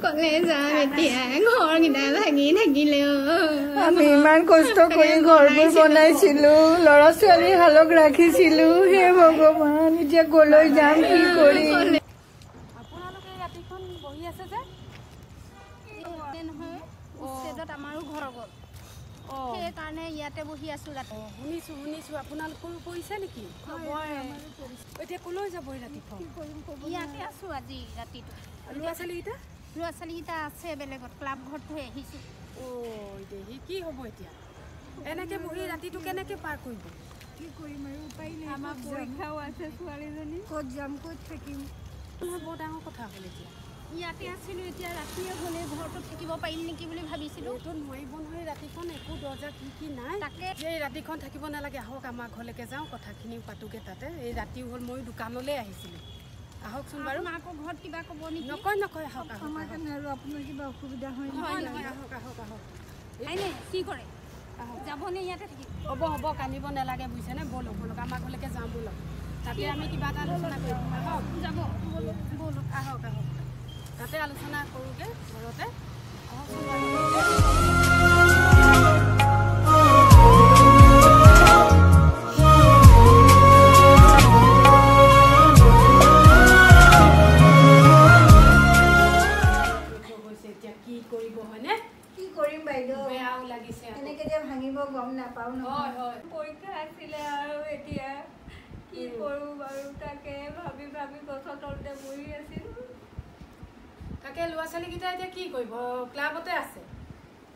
কলে যাম এতিয়া ঘৰকেইটা ভাঙি থাকিলেও। আমি ইমান কষ্ট কৰি ঘৰবোৰ বনাইছিলো, ল'ৰা ছোৱালী হালক ৰাখিছিলো। হে ভগৱান, এতিয়া কলৈ যাম, কি কৰিম? আপোনালোকে ৰাতিখন বহি আছে যে? নহয়, উচ্ছেদত আমাৰো ঘৰ গ'ল, সেইকাৰণে ইয়াতে বহি আছো ৰাতি। শুনিছো শুনিছো, আপোনালোকৰো পৰিছে নেকি? এতিয়া কলৈ যাব ৰাতিপুৱা? ইয়াতে আছো আজি ৰাতিটো। ল'ৰা ছোৱালীকেইটা? ল'ৰা ছোৱালীকেইটা আছে বেলেগত, ক্লাব ঘৰত থৈ আহিছো। অ' দেহি, কি হ'ব এতিয়া? এনেকে বহি ৰাতিটো কেনেকে পাৰ কৰিব? কি কৰিম আৰু, উপায় নাই। আমাৰ পৰীক্ষাও আছে, ছোৱালীজনী। ক'ত যাম, ক'ত থাকিম? বৰ ডাঙৰ কথা হ'ল এতিয়া। ইয়াতে আছিলোঁ, এতিয়া ৰাতিয়ে হ'লে ঘৰটোত থাকিব পাৰিম নেকি বুলি ভাবিছিলোঁ। এইটো নোৱাৰিব নহয় ৰাতিখন, একো দৰ্জা খিৰিকী নাই। তাকে এই ৰাতিখন থাকিব নালাগে, আহক আমাৰ ঘৰলৈকে যাওঁ, কথাখিনিও পাতোগৈ তাতে। এই ৰাতিও হ'ল, ময়ো দোকানলৈ আহিছিলোঁ। আহকচোন বাৰু। আকৌ ঘৰত কিবা ক'ব নেকি? নকয় নকয়, আহক আহক। আমাৰ কাৰণে আৰু আপোনাৰ কিবা অসুবিধা হয়? নহয় নহয়, আহক আহক আহক। হয়নে, কি কৰে, যাবনে ইয়াতে থাকিব? হ'ব হ'ব, কান্দিব নালাগে বুজিছেনে? ব'লক ব'লক, আমাৰ ঘৰলৈকে যাওঁ ব'লক, তাতে আমি কিবা এটা আলোচনা কৰিম। আহক, যাব ব'লক, আহক আহক, তাতে আলোচনা কৰোঁগৈ ঘৰতে। আহকচোন বাৰু। এতিয়া কি কৰিব, হয়নে? কি কৰিম বাইদেউ, বেয়াও লাগিছে। এনেকে যে ভাঙিব গম নাপাওঁ নহয়। হয়, পৰীক্ষা আছিলে আৰু এতিয়া কি কৰোঁ বাৰু, তাকে ভাবি ভাবি গছৰ তলতে বহি আছিলোঁ। তাকে ল'ৰা ছোৱালীকেইটা এতিয়া কি কৰিব? ক্লাবতে আছে?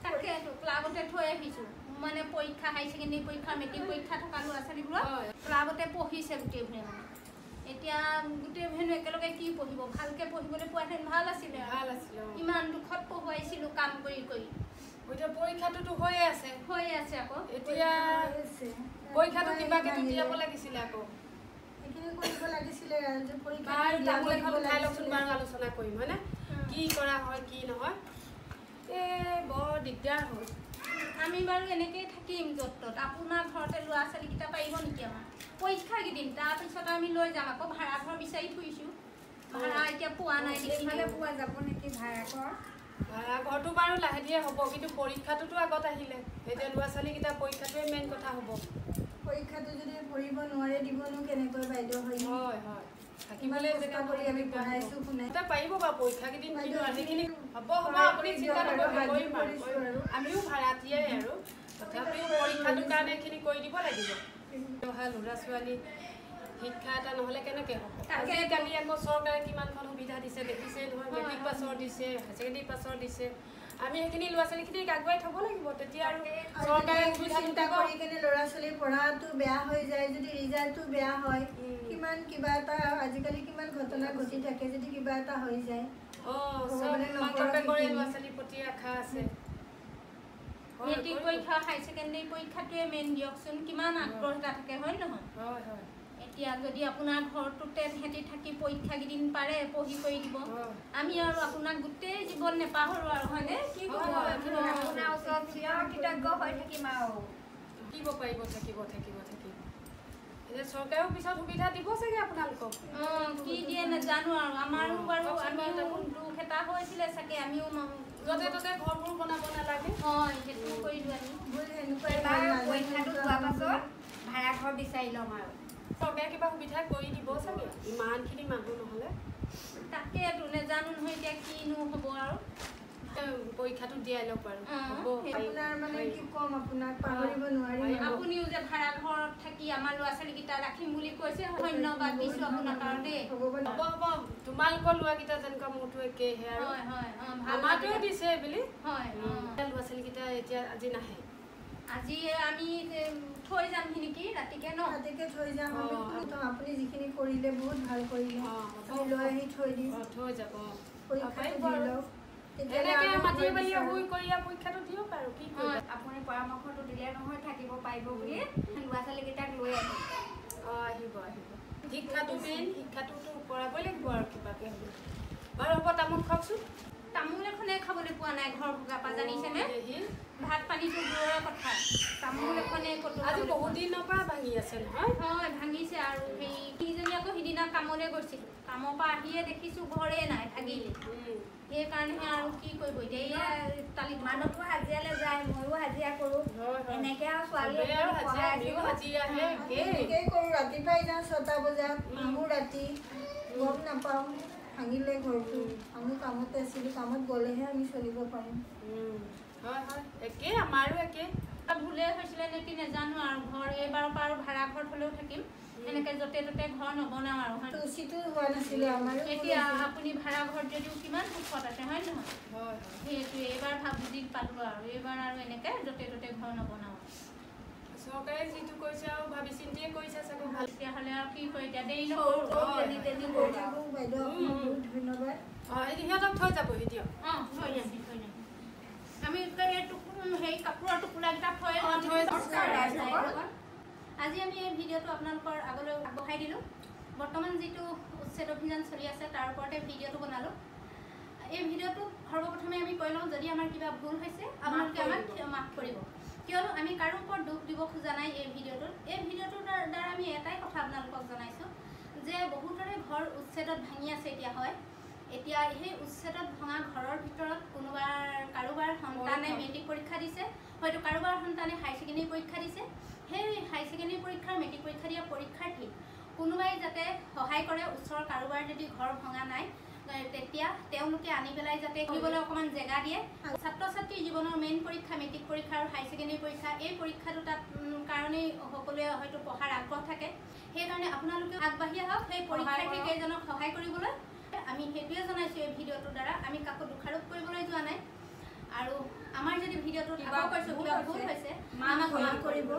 তাকেতো ক্লাবতে থৈ আহিছোঁ। মানে পৰীক্ষা, হাই ছেকেণ্ডেৰী পৰীক্ষা, মেট্ৰিক পৰীক্ষা থকা ল'ৰা ছোৱালীবোৰক ক্লাবতে পঢ়িছে গোটেইবোৰে। মানে এতিয়া গোটেইবোৰেনো একেলগে কি পঢ়িব? ভালকে পঢ়িবলৈ পোৱাহেঁতেন ভাল আছিলে। ভাল আছিলে। ইমান দুখত পঢ়ুৱাইছিলোঁ কাম কৰি কৰি। এতিয়া পৰীক্ষাটোতো হৈয়ে আছে। হৈয়ে আছে আকৌ। এতিয়া পৰীক্ষাটো কিবাকে দিয়াব লাগিছিলে আকৌ। সেইখিনি কৰিব লাগিছিলে। বাৰু তামোল এখন খাই লওকচোন বাৰু, আলোচনা কৰিম হয়নে? কি কৰা হয় কি নহয়, এই বৰ দিগদাৰ হ'ল। আমি বাৰু এনেকেই থাকিম য'ত ত'ত। আপোনাৰ ঘৰতে ল'ৰা ছোৱালীকেইটা পাৰিব নেকি আমাৰ পৰীক্ষা কেইদিন? তাৰপিছত আমি লৈ যাম আকৌ। ভাড়া ঘৰ বিচাৰি ফুৰিছোঁ, ভাড়া এতিয়া পোৱা নাই। এইফালে পোৱা যাব নেকি ভাড়া ঘৰ? ভাড়া ঘৰটো বাৰু লাহে ধীৰে হ'ব, কিন্তু পৰীক্ষাটোতো আগত আহিলে। এতিয়া ল'ৰা ছোৱালীকেইটা পৰীক্ষাটোৱে মেইন কথা হ'ব। পৰীক্ষাটো যদি পঢ়িব নোৱাৰে, দিবনো কেনেকৈ বাইদেউ? হয় হয়, থাকিবলৈ জেগা কৰি আমি পঢ়াইছোঁ শুনাই পাৰিব বাৰু পৰীক্ষা কেইদিন, কিন্তু সেইখিনি হ'ব হ'ব, আপুনি চিন্তা নকৰিব, কৰিম আৰু। আমিও ভাড়াতীয়াই আৰু, তথাপিও পৰীক্ষাটোৰ কাৰণে এইখিনি কৰি দিব লাগিব। অহা ল'ৰা ছোৱালী শিক্ষা এটা নহ'লে কেনেকৈ হ'ব? আজিকালি আকৌ চৰকাৰে কিমানখন সুবিধা দিছে দেখিছে নহয়, মেট্ৰিক পাছৰ দিছে, হায়াৰ ছেকেণ্ডেৰী পাছৰ দিছে। আমি সেইখিনি ল'ৰা ছোৱালীখিনিক আগুৱাই থ'ব লাগিব, তেতিয়া আৰু চৰকাৰে সুবিধা চিন্তা কৰি কেনে ল'ৰা ছোৱালীৰ পঢ়াটো বেয়া হৈ যায় যদি, ৰিজাল্টটো বেয়া হয়, কিমান কিবা এটা আজিকালি কিমান ঘটনা ঘটি থাকে, যদি কিবা এটা হৈ যায়। অঁ, চব মাক বাপেকৰে ল'ৰা ছোৱালীৰ প্ৰতি আশা আছে। মেট্ৰিক পৰীক্ষা, হাই ছেকেণ্ডেৰী পৰীক্ষাটোৱে মেইন দিয়কচোন, কিমান আগ্ৰহ এটা থাকে হয় নহয়? হয় হয়। এতিয়া যদি আপোনাৰ ঘৰটোতে সিহঁতি থাকি পৰীক্ষা কেইদিন পাৰে পঢ়ি কৰি দিব, আমি আৰু আপোনাক গোটেই জীৱন নেপাহৰোঁ আৰু, হয়নে? কি ক'ব, আপোনাৰ ওচৰত চিৰ কৃতজ্ঞ হৈ থাকিম আৰু। থাকিব পাৰিব, থাকিব থাকিব থাকিব। এতিয়া চৰকাৰেও পিছত সুবিধা দিব চাগে আপোনালোকক। অঁ, কি দিয়ে নাজানো আৰু। আমাৰো বাৰু আমিও দুখ এটা হৈছিলে চাগে, আমিও য'তে ত'তে ঘৰবোৰ বনাব নালাগে। হয়, সেইটো কৰিলোঁ আমি। পৰীক্ষাটো যোৱাৰ পাছত ভাড়া ঘৰ বিচাৰি ল'ম আৰু। চৰকাৰে কিবা সুবিধা কৰি দিব চাগে, ইমানখিনি মানুহ নহ'লে। তাকেতো নেজানো নহয় এতিয়া কিনো হ'ব আৰু। পৰীক্ষাটো দিয়াই লওক বাৰু। আপোনাৰ মানে কি ক'ম, আপোনাক পাহৰিব নোৱাৰিম। আপুনিও যে ভাড়া ঘৰত থাকি আমাৰ ল'ৰা ছোৱালীকেইটা ৰাখিম বুলি কৈছে, ধন্যবাদ দিছোঁ আপোনাক আৰু দেই। হ'ব হ'ব, তোমালোকৰ ল'ৰাকেইটা যেনেকুৱা মোৰতো একেইহে আৰু। আমাৰটোৱে দিছে বুলি। হয়, ল'ৰা ছোৱালীকেইটা এতিয়া আজি নাহে। আজি আমি থৈ যামহি নেকি ৰাতিকে ন? ৰাতিকে থৈ যাম। আপুনি যিখিনি কৰিলে বহুত ভাল কৰিলে, আমি লৈ আহি থৈ দিম। থৈ যাব, পৰীক্ষাটো দি লওক। এনেকে মাটিয়ে বালিয়ে শুই কৰি পৰীক্ষাটো দিয়ক আৰু কি কৰিব। আপুনি পৰামৰ্শটো দিলে নহয় থাকিব পাৰিব বুলি, ল'ৰা ছোৱালীকেইটাক লৈ আহিম। অঁ, আহিব আহিব। শিক্ষাটো মেইন, শিক্ষাটোতো কৰাবই লাগিব আৰু কিবাকে হ'লেও। বাৰু হ'ব, তামোল খাওকচোন। তামোল এখনে খাবলৈ পোৱা নাই ঘৰ ভগা পৰা, জানিছেনে? ভাত পানীটো দূৰৰে কথা, তামোল এখনে ক'তো আজি বহুত দিনৰ পৰা ভাঙি আছে নহয়। হয়, ভাঙিছে আৰু। সেই তিনিজনী আকৌ সিদিনা কামলৈ গৈছিলোঁ, কামৰ পৰা আহিয়ে দেখিছোঁ ঘৰে নাই, ভাগিলে। সেইকাৰণেহে আৰু কি কৰিব এতিয়া। এয়া তালি মানুহটো হাজিৰালৈ যায়, ময়ো হাজিৰা কৰোঁ, এনেকৈ আৰু ছোৱালী এনেকেই কৰোঁ। ৰাতিপুৱাই যাওঁ 6টা বজাত, আহোঁ ৰাতি, গম নাপাওঁ ভাঙিলে ঘৰটো। আমি কামতে আছিলোঁ, কামত গ'লেহে আমি চলিব পাৰিম। হয় হয়, একেই আমাৰো একেই। ভুলে হৈছিলে নেকি নাজানো আৰু। ঘৰ এইবাৰৰ পৰা আৰু ভাড়া ঘৰত হ'লেও থাকিম, এনেকৈ য'তে ত'তে ঘৰ নবনাওঁ আৰু। উচিতো হোৱা নাছিলে আমাৰো। এতিয়া আপুনি ভাড়া ঘৰত যদিও কিমান সুখত আছে, হয় নহয়? সেইটোৱে এইবাৰ ভাব বুজি পালোঁ আৰু, এইবাৰ আৰু এনেকৈ য'তে ত'তে ঘৰ নবনাওঁ। চৰকাৰে যিটো কৰিছে আৰু ভাবি চিন্তিয়ে কৰিছে চাগে ভাল। তেতিয়াহ'লে আৰু কি কৰে এতিয়া, দেৰি নকৰোঁ। বাইদেউ বহুত ধন্যবাদ। অঁ, সিহঁতক থৈ যাবহি দিয়ক। অঁ, থৈ যামহি, থৈ যাম। আমি সেই কাপোৰৰ টোপোলাকেইটা থৈ। আজি আমি এই ভিডিঅ'টো আপোনালোকৰ আগলৈ আগবঢ়াই দিলোঁ। বৰ্তমান যিটো উচ্ছেদ অভিযান চলি আছে তাৰ ওপৰতে ভিডিঅ'টো বনালোঁ। এই ভিডিঅ'টোত সৰ্বপ্ৰথমে আমি কৈ লওঁ, যদি আমাৰ কিবা ভুল হৈছে আপোনালোকে আমাক মাফ কৰিব, কিয়নো আমি কাৰো ওপৰত দুখ দিব খোজা নাই এই ভিডিঅ'টোত। এই ভিডিঅ'টোৰ দ্বাৰা আমি এটাই কথা আপোনালোকক জনাইছোঁ যে বহুতৰে ঘৰ উচ্ছেদত ভাঙি আছে এতিয়া। হয়, এতিয়া সেই উচ্ছেদত ভঙা ঘৰৰ ভিতৰত কাৰোবাৰ সন্তানে মেট্ৰিক পৰীক্ষা দিছে, হয়তো কাৰোবাৰ সন্তানে হায়াৰ ছেকেণ্ডেৰী পৰীক্ষা দিছে। সেই হায়াৰ ছেকেণ্ডেৰী পৰীক্ষাৰ মেট্ৰিক পৰীক্ষা দিয়া পৰীক্ষাৰ্থীক কোনোবাই যাতে সহায় কৰে, ওচৰৰ কাৰোবাৰ যদি ঘৰ ভঙা নাই তেতিয়া তেওঁলোকে আনি পেলাই যাতে কৰিবলৈ অকণমান জেগা দিয়ে। ছাত্ৰ ছাত্ৰীৰ জীৱনৰ মেইন পৰীক্ষা মেট্ৰিক পৰীক্ষা আৰু হায়াৰ ছেকেণ্ডেৰী পৰীক্ষা, এই পৰীক্ষা দুটাৰ কাৰণেই সকলোৱে হয়তো পঢ়াৰ আগ্ৰহ থাকে। সেইকাৰণে আপোনালোকে আগবাঢ়ি আহক সেই পৰীক্ষাৰ্থী কেইজনক সহায় কৰিবলৈ। আমি সেইটোৱে জনাইছোঁ এই ভিডিঅ'টোৰ দ্বাৰা, আমি কাকো দোষাৰোপ কৰিবলৈ যোৱা নাই। আৰু আমাৰ যদি ভিডিঅ'টোত আকৌ কৈছোঁ কিবা ভুল হৈছে আমাক মাফ কৰিব।